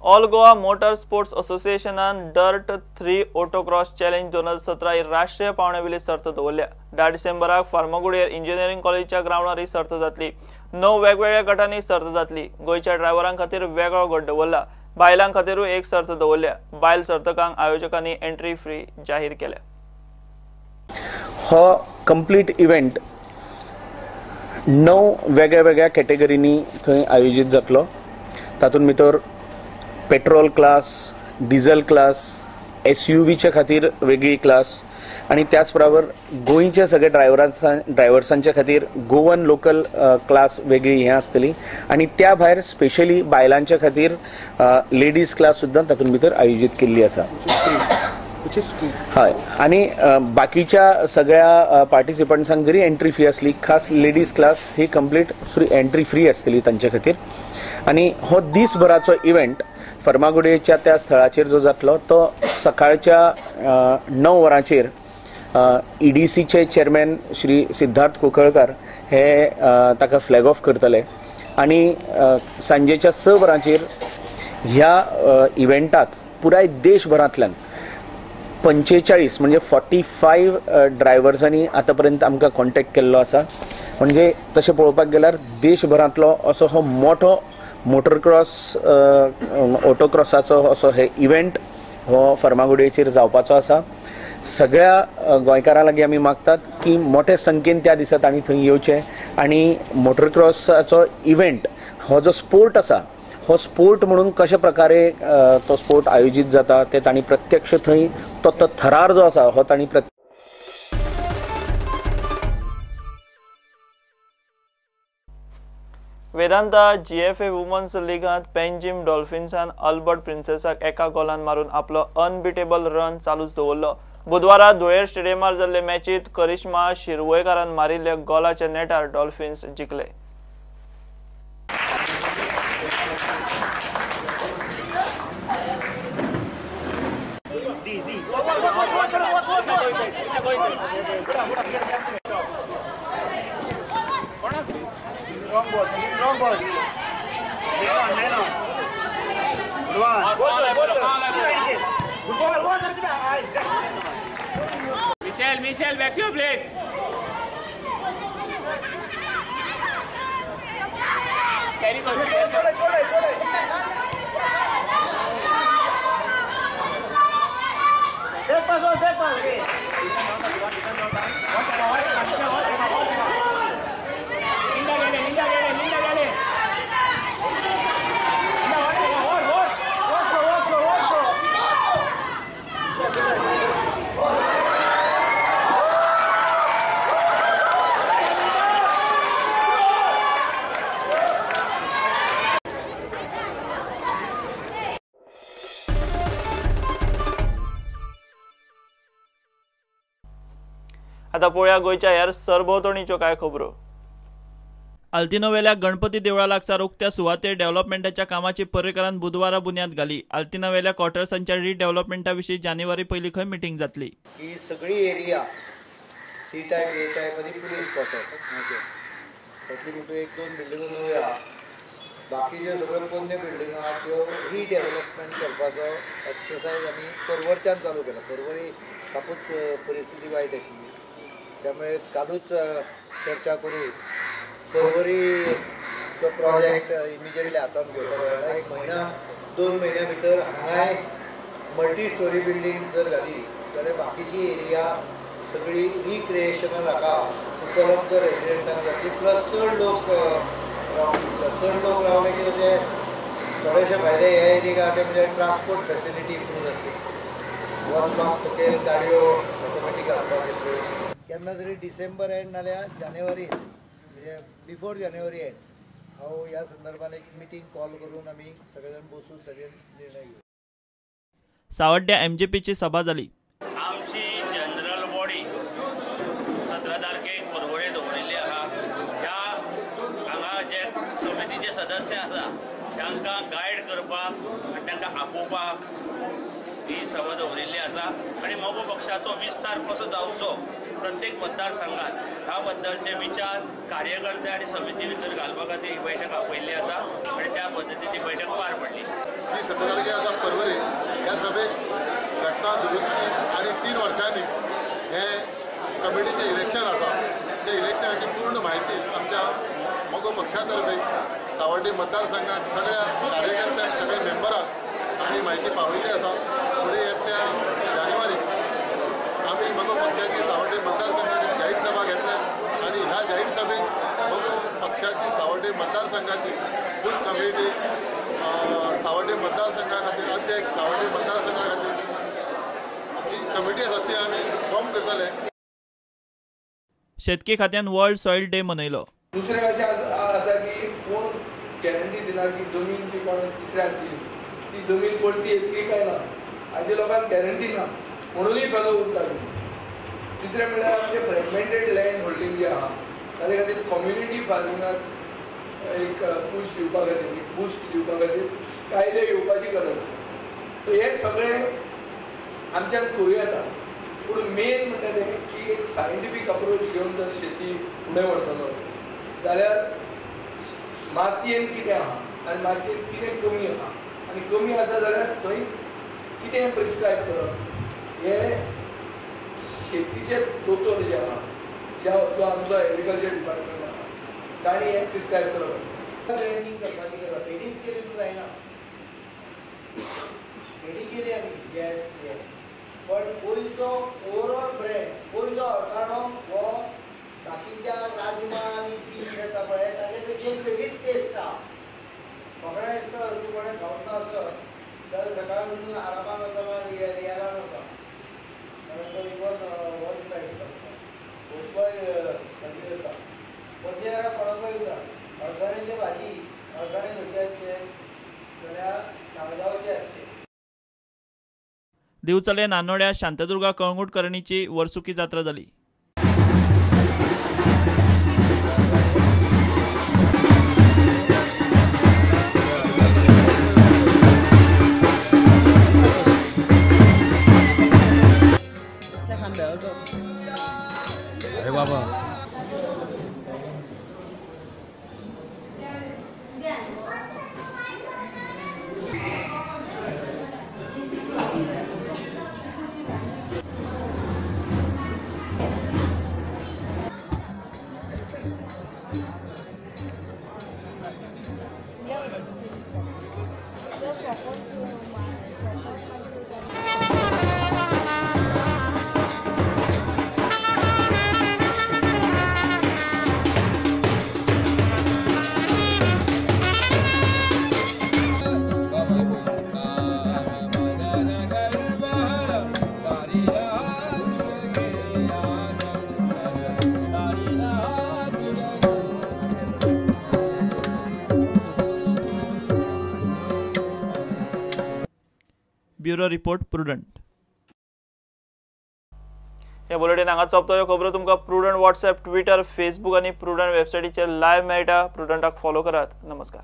All Goa motor sports असोसिएशनान dirt 3 autocross challenge 2017 ही राष्ट्रीय पावंड्यावेली सर्त दवरल्या. 10 डिसेंबराक फार्मागुडयेर इंजिनियरींग कॉलेजीच्या ग्रावंडार ही सर्त जातली. 9 वेगवेगळ्या गटांनी सर्त जातली. गोंयच्या ड्रायव्हरां खातीर वेगळो गट दवरला. बायलां खातीरूय एक सर्त दवरल्या. बायल सर्तकांक आयोजकांनी एंट्री फ्री जाहीर केल्या. हो कंप्लीट इव्हेंट 9 वेगळ्या वेगळ्या कॅटेगरींनी थंय आयोजीत जातलो. तातूंत भितर पेट्रोल क्लास, डिझल क्लास, SUVच्या खातीर वेगळी क्लास आनी त्याच बरोबर गोंयच्या सगळे ड्रायव्हर्सांच्या खातीर गोवन लोकल क्लास वेगळी हें आसतली आनी त्या भायर स्पेशली बायलांच्या खातीर लेडीज क्लास सुद्दां तातूंत भितर आयोजीत केल्ली आसा. हय, आनी बाकीच्या सगळ्या पार्टिसिपंट्सांक जरी एंट्री फी आसली, खास लेडीज क्लास ही कंप्लीट फ्री एंट्री फ्री आसतली तांचे खातीर. आनी हो दीसभराचो इव्हेंट फर्मागुडयेच्या त्या स्थळाचेर जो जातलो तो सकाळच्या 9 वरांचेर EDCचे चेअरमॅन श्री सिद्धार्थ कुंकळकार हे ताका फ्लॅग ऑफ करतले आनी सांजेच्या 6 वरांचेर ह्या इव्हेंटाक पुराय देशभरांतल्यान 45 म्हणजे 45 ड्रायव्हर्सांनी आतांपर्यंत आमकां कॉन्टॅक्ट केल्लो आसा. म्हणजे तशें पळोवपाक गेल्यार देशभरांतलो असो हो मोठो मोटरक्रॉस ऑटोक्रॉसाचो असो हे इव्हेंट हो फर्मागुडयेचेर जावपाचो आसा. सगळ्या गोंयकारां लागीं आमी मागतात की मोठे संख्येन त्या दिसा तांणी थंय येवचें आनी मोटरक्रॉसाचो इव्हेंट हो जो स्पोर्ट आसा हो स्पोर्ट म्हणून कशा प्रकारे तो स्पोर्ट आयोजीत जाता ते तांणी प्रत्यक्ष थंय तो थरार जो आसा हो तांणी वेदांता GFA वुमन्स लिगांत पेंजिम डॉल्फिन्सान अल्बर्ट प्रिन्सेसाक 1 गोलान मारून आपलो अनबिटेबल रन चालूच दवरलो. बुधवारा धुळेर स्टेडियमार जाल्ले मॅचीत करिश्मा शिरवयकारान मारिल्ल्या गोलाच्या नेटार dolphins जिखले. Wrong ball. Man on. Good ball. Michelle, back your plate. Carry ball. Back pass on, back pass. आता पळोवया गोंयच्या हेर सरभोंवतणीच्यो कांय खबरो. आल्तिनोवेल्या गणपती देवळा लागसार उक्त्या सुवातेर डेव्हलपमेंटाच्या कामाची पर्रीकरान बुधवारा बुन्याद घाली. आल्तिनोवेल्या क्वॉर्टर्सांच्या रिडेव्हलपमेंटा विशीं जानेवारी पयली खंय मिटींग जातली. ही सगळी area C type A type आनी पुलीस क्वॉर्टर त्यातली म्हणटून 1-2 बिल्डिंगो नव्यो आहा, बाकीच्यो सगळ्यो पोन्न्यो बिल्डिंगो आहा त्यो रिडेव्हलपमेंट करपाचो एक्सरसायज आमी पर्वरच्यान चालू केला. पर्वरी सापूच परिस्थिती वायट आशिल्ली, त्यामुळे कालूच चर्चा करून पर्वरीचो प्रोजेक्ट इमिजिएटली हातांत घेवपाक मेळटा. 1 म्हयना 2 म्हयन्या भितर हांगाय मल्टी स्टोरी बिल्डींग जर घाली जाल्यार बाकीची एरिया सगळी रिक्रिएशनल हाका उपलब्ध रेजिडेंटांक जातली. प्लस चड लोक रावंक, चड लोक रावले की ताचे थोडेशे फायदे ह्या एरियाक आहा ते म्हणजे ट्रान्सपोर्ट फेसिलिटी इम्प्रूव जातली. 1 ब्लॉक सकयल गाडयो ऑटोमॅटीक घालपाक येतल्यो. केन्ना तरी डिसेंबर एंड नाल्यार जानेवारी, म्हणजे बिफोर जानेवारी एंड हांव ह्या संदर्भान एक मिटींग कॉल करून आमी सगळे जाण बसून ताजेर निर्णय घेवया. सावड्ड्या MJPची सभा जाली. आमची जनरल बॉडी 17 तारखेक पर्वरे दवरिल्ली आहा. ह्या हांगा जे समितीचे सदस्य आसा तांकां गायड करपाक आनी तांकां आपोवपाक ही सभा दवरिल्ली आसा आनी मगो पक्षाचो विस्तार कसो जावचो प्रत्येक मतदारसंघात ह्या बद्दलचे विचार कार्यकर्ते आनी समिती भितर घालपा खातीर ही बैठक आपयल्ली आसा आनी त्या पद्दतीन ती बैठक पार पडली. जी 17 तारखेक आसा परवरी ह्या सभेक घटना दुरुस्ती आनी 3 वर्सांनी हे कमिटीचें इलेक्शन आसा, त्या इलेक्शनाची पूर्ण म्हायती आमच्या मगो पक्षा तर्फे सावर्डे मतदारसंघाक सगळ्या कार्यकर्त्यांक सगळ्या मेंबरांक आमी म्हायती पावयल्ली आसा. फुडें येत्या जानेवारी आमी मगो पक्षाची सावर्डे मतदारसंघाक जाहीर सभा घेतल्या आनी ह्या जाहीर सभेक मगो पक्षाची सावर्डे मतदारसंघाची बूथ कमिटी, सावर्डे मतदारसंघा खातीर अध्यक्ष, सावर्डे मतदारसंघा खातीर जी कमिटी आसा ती आमी फॉर्म करतले. शेतकी खात्यान वर्ल्ड सॉयल डे मनयलो. दुसरें अशें आसा की कोण गॅरंटी दिना की जमीन जी कोण तिसऱ्याक दिली ती जमीन परती येतली काय ना हाजी लोकांक गॅरंटी ना म्हणूनय फेलो उरता. तिसरें म्हणल्यार आमचें फ्रेगमेंटेड लँड होल्डींग जें आहा ताजे खातीर कम्युनिटी फार्मिंगाक एक पूश दिवपा खातीर, एक बूस्ट दिवपा खातीर कायदे येवपाची गरज आसा. सो हे सगळें आमच्यान करूं येता, पूण मेन म्हणटा तें की एक सायंटिफीक अप्रोच घेवन जर शेती फुडें व्हरतलो जाल्यार मातयेन कितें आहा आनी मातयेन कितें कमी आहा आनी कमी आसा जाल्यार थंय कितें प्रिस्क्रायब करप हे शेतीचे दोतोर जे आहा, ज्या जो आमचो एग्रीकल्चर डिपार्टमेंट आहा तांणी हें प्रिस्क्रायब करप आसता. ब्रँडींग करपाची गरज, फेडीच केली म्हणून जायना, फेडी केली आमी गॅस हे, पण गोंयचो ओवरऑल ब्रँड, गोंयचो अळसाणो हो बाकीच्या राजमा आनी बीन्स येता पळय ताजे पेक्षा एक वेगळीच टेस्ट आहा. कोंकणा दिसता तूं कोणें खावंक ना आसत जाल्यार सकाळी उठून आरामान वता वा रियालान वता कारण तो इवन हो दिता दिसता भोसलोय भाजी करता, पणजे कोणाकूय दिता. अळसाण्याची भाजी, अळसाणे खंयचे आसचे जाल्यार साळगांवचे आसचे. दिवचले नानोड्या शांतादुर्गा कळंगूट करणीची वर्सुकी जात्रा जाली. अरे बाबा ब्युरो रिपोर्ट, प्रुडंट. हे बुलेटिन हांगा सोंपता. ह्यो खबरो तुमकां प्रुडंट वॉट्सएप, ट्विटर, फेसबूक आनी प्रुडंट वेबसायटीचेर लायव्ह मेळटा. प्रुडंटाक फॉलो करात. नमस्कार.